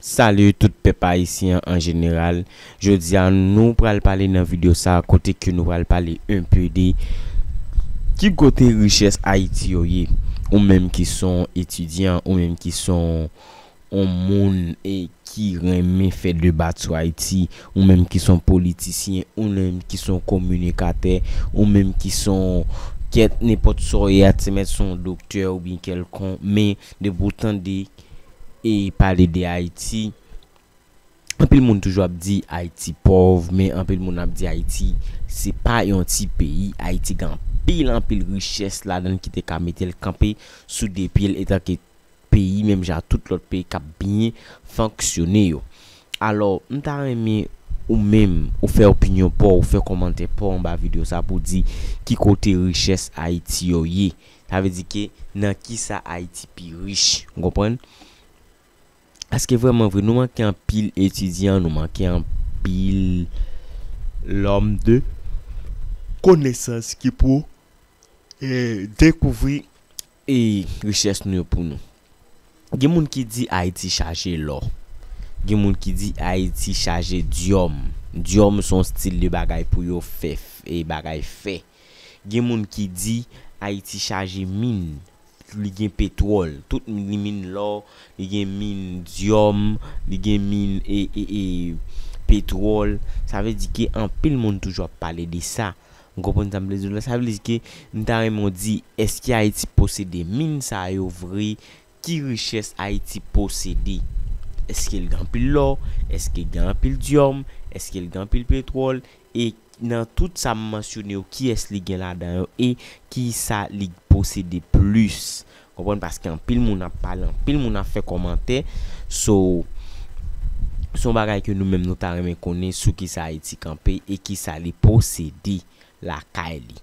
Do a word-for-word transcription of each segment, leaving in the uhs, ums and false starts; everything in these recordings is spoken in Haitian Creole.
Salut tout pèp ayisyen an jeneral. Jodi a nou pral pale nan videyo sa a kote ke nou pral pale enpe de ki kote richès Ayiti yo ye. Ou menm ki son etidyan, ou menm ki son on moun e ki renmen fè deba sou Ayiti, ou menm ki son politisyen, ou menm ki son kominikatè, ou menm ki son kèt nenpòt sa w ye a, ti mèt son doktè oubyen kèlkonk, men depi w tande e pale de Ayiti, anpil moun toujou ap di Ayiti pòv, men anpil moun ap di Ayiti se pa yon ti peyi. Ayiti gen anpil, anpil richès ladan l ki te ka mete l kanpe sou de pye l etanke peyi, menm jan ak tout lòt peyi k ap byen fonksyone yo. Alò, m ta renmen ou menm, ou fè opinyon pa w, ou fè kòmantè pa w anba videyo sa pou w di ki kote richès Ayiti yo ye. Sa vle di ke nan kisa Ayiti pi rich, ou konprann? Paske vrèman vre, nou manke anpil etidyan, nou manke anpil lòm de konesans ki pou, eh, dekouvri e richès nou yo pou nou. Gen moun ki di Ayiti chaje lò. Gen moun ki di Ayiti chaje dyòm. Dyòm se yon stil de bagay pou yo fè, e bagay fè. Gen moun ki di Ayiti chaje min. Li gen petwòl. Tout li min lò, li gen min dyòm, li gen min e, e, e petwòl. Sa vle di ke anpil moun toujou ap pale de sa. Ou konprann sa m vle di w la? Sa vle di ke m ta renmen w di, èske Ayiti posede min sa yo vre? Ki richès Ayiti posede? Èske l gen anpil lò? Èske l gen anpil dyòm? Èske l gen anpil petwòl? E nan tout sa m mansyone yo, kiyès li gen ladan yo? E kisa li posede plis? Konprann? Paske anpil moun ap pale, anpil moun ap fè kòmantè. So, se yon bagay ke nou menm nou ta renmen konnen sou kisa Ayiti kanpe e kisa li posede lakay li.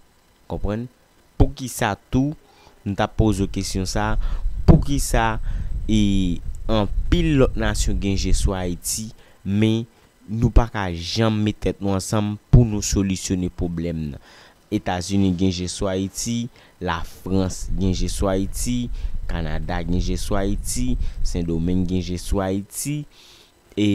Konprann? Poukisa tou, m t ap poze w kesyon sa, poukisa e anpil lòt nasyon gen je sou Ayiti, men nou pa ka janm met tèt nou ansanm pou nou solisyone pwoblèm nan? Etazini gen je sou Ayiti, Lafrans gen je sou Ayiti, Kanada gen je sou Ayiti, Sendomeng gen je sou Ayiti, e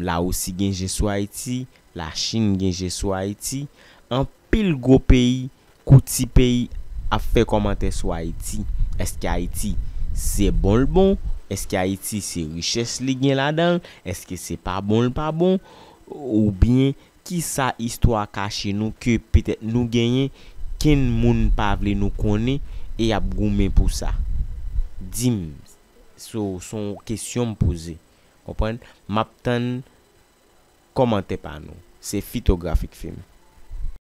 Lawousi gen je sou Ayiti, Lachin gen je sou Ayiti. Anpil gwo peyi kou ti peyi ap fè kòmantè sou Ayiti. Èske Ayiti se bon l bon? Èske Ayiti se richès li gen ladan l? Èske se pa bon l pa bon? Oubyen kisa istwa kache nou ke petèt nou genyen, kenn moun pa vle nou konnen e y ap goumen pou sa? Di m, so, se yon kesyon m poze. Konprann? M ap tann kòmantè pa nou. Se Fitografik Film.